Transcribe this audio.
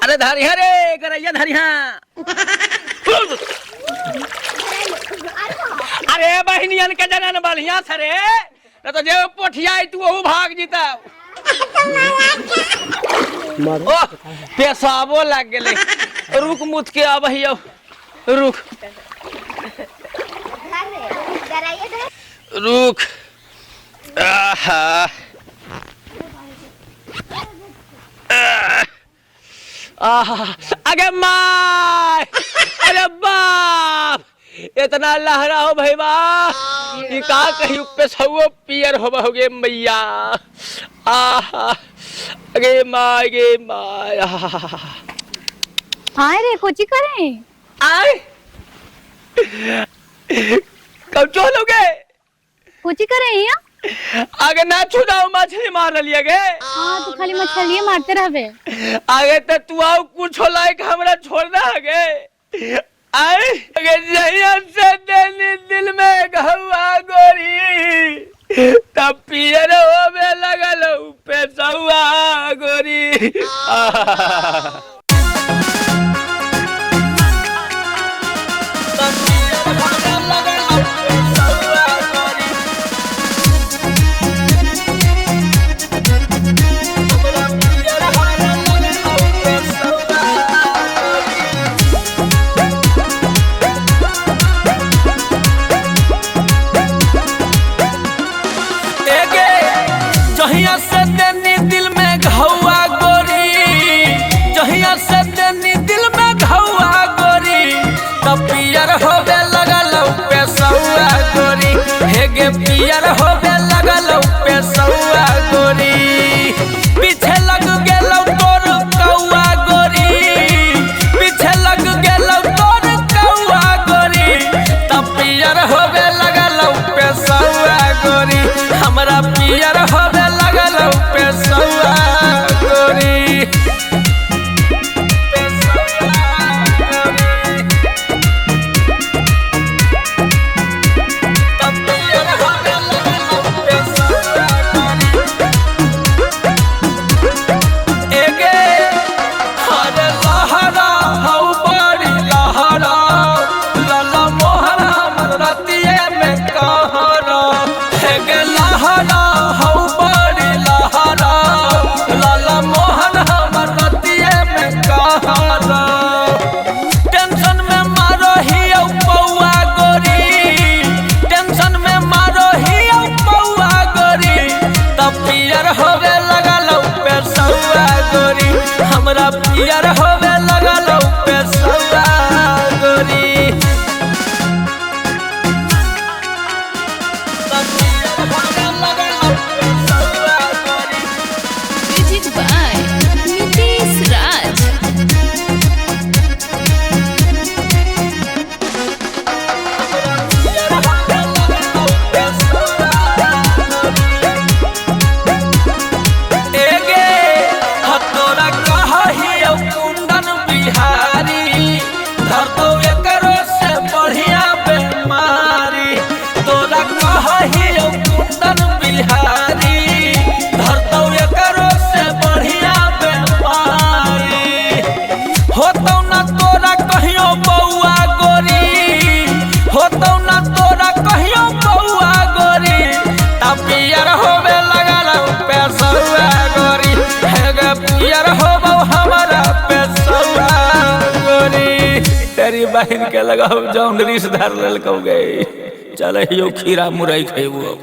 अरे धरिहा रे करैया धरिहा। अरे बहनियन के जनन बढ़िया से रे, न तो जे पोठिया आई तू ओहू भाग जीता। ओह पेशाबो लग गेलै। रुक मुत के आबहियौ, रुक रुक। आहा आहा, अगे my, अरे बाप, इतना लहरा हो भाई बा, ई का कही पेशवो पियर हो गे मैया। आहा अगे my गे my. आहा। आए रे कोची करे? आए कब चलोगे? कोची करे हिया? आगे ना छुड़ाओ मछली मार लिया गे। हाँ तो खाली मछली मारते रहबे। आगे तो तू आओ कुछ लायक हमरा छोड़ना आगे। आए आगे जहिया से देनी दिल में घुआ गोरी, तब पियर होवे लगल पेशवा गोरी। तब पियर होवे लगल पेशवा गोरी। हमरा पियर होवे लगल पेशवा गोरी। एगे जहिया से देनी दिल में घौआ गोरी, जहिया से देनी दिल में घौआ गोरी, तब पियर होवे लगल पेशवा गोरी। हेगे पियर होवे लगल पेशवा गोरी। पीछे लग गेलौ तोर कौआ गोरी, पीछे लग गेलौ तोर कौआ गोरी, तब पियर होवे लगल पेशवा गोरी। हमरा पियर होवे लगल पेशवा गोरी। पेशवा गोरी। तब पियर होवे लगल पेशवा गोरी। एगे हर लहरा हौ बड़ी लहरा, लला मोहरा हमर रतिये में कहरा। एगे लहरा हौ बड़ी लहरा, लला मोहन हमर रतिये में कहरा। टेंशन में मारो ही पौआ गोरी, टेंशन में मारो ही पौआ गोरी, तब पियर होवे लगल पेशवा गोरी। हमरा पियर होवे लगल पेशवा गोरी। तब पियर होवे लगल पेशवा गोरी। म्यूजिक बाय नितेश राज। पियर होवे लगल पेशवा गोरी। एगे हतोरा कहियो कुंदन बिहारी, धर तो एकरो से बढ़िया बेमारी। तोरा कहियो कुंदन बिहारी, धर तो एकरो से बढ़िया बेमारी। होतौ ना तोरा कहियो बौआ गोरी, होतौ ना तोरा कहियो बौआ गोरी, तब पियर होवे लगल पेशवा गोरी। हेगे पियर होबौ हमरा पेशवा गोरी। तेरी बहन के लगाओ जौन रिस धर लेलकौ गई। चल हियो खीरा मुरई खेबो।